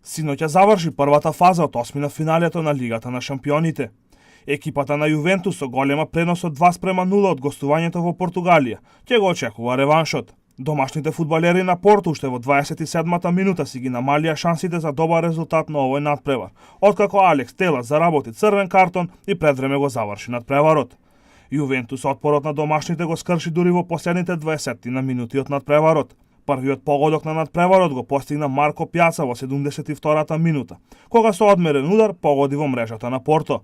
Синоќа заврши првата фаза од осмина финалето на Лигата на шампионите. Екипата на Јувентус со голема предност од 2:0 од гостувањето во Португалија ќе го очекува реваншот. Домашните фудбалери на Порту уште во 27-та минута си ги намалија шансите за добар резултат на овој надпревар, откако Алекс Телас заработи црвен картон и пред време го заврши надпреварот. Јувентус отпорот на домашните го скрши дури во последните 20 на минути од надпреварот. Првиот погодок на надпреварот го постигна Марко Пјаца во 72-та минута, кога со одмерен удар погоди во мрежата на Порто.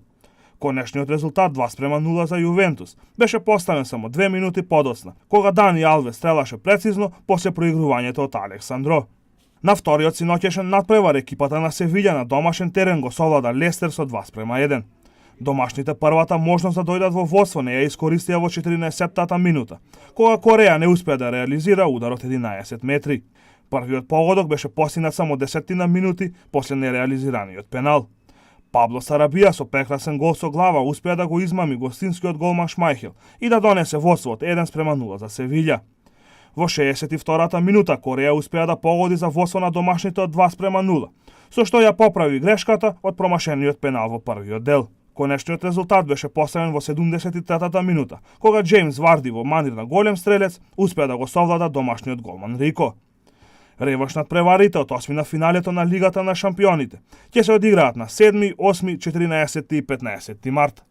Конечниот резултат 2:0 за Јувентус беше поставен само 2 минути подоцна, кога Дани Алвес стрелаше прецизно после проигрувањето од Александро. На вториот синоќешен надпревар екипата на Севиља на домашен терен го совлада Лестер со 2:1. Домашните првата можност да дојдат во водство не ја искористија во 14-тата минута, кога Кореја не успеа да реализира удар од 11 метри. Првиот погодок беше постигнат само 10 минути после нереализираниот пенал. Пабло Сарабија со прекрасен гол со глава успеа да го измами гостинскиот голман Шмајхел и да донесе водство од 1:0 за Севиља. Во 62-та минута Кореја успеа да погоди за водство на домашните од 2:0, со што ја поправи грешката од промашениот пенал во првиот дел. Конечниот резултат беше поставен во 73-та минута, кога Джеймс Варди во манир на голем стрелец успеа да го совлада домашниот голман Рико. Реванш надпреварите од осмина финалето на Лигата на шампионите ќе се одиграат на 7, 8, 14 и 15 март.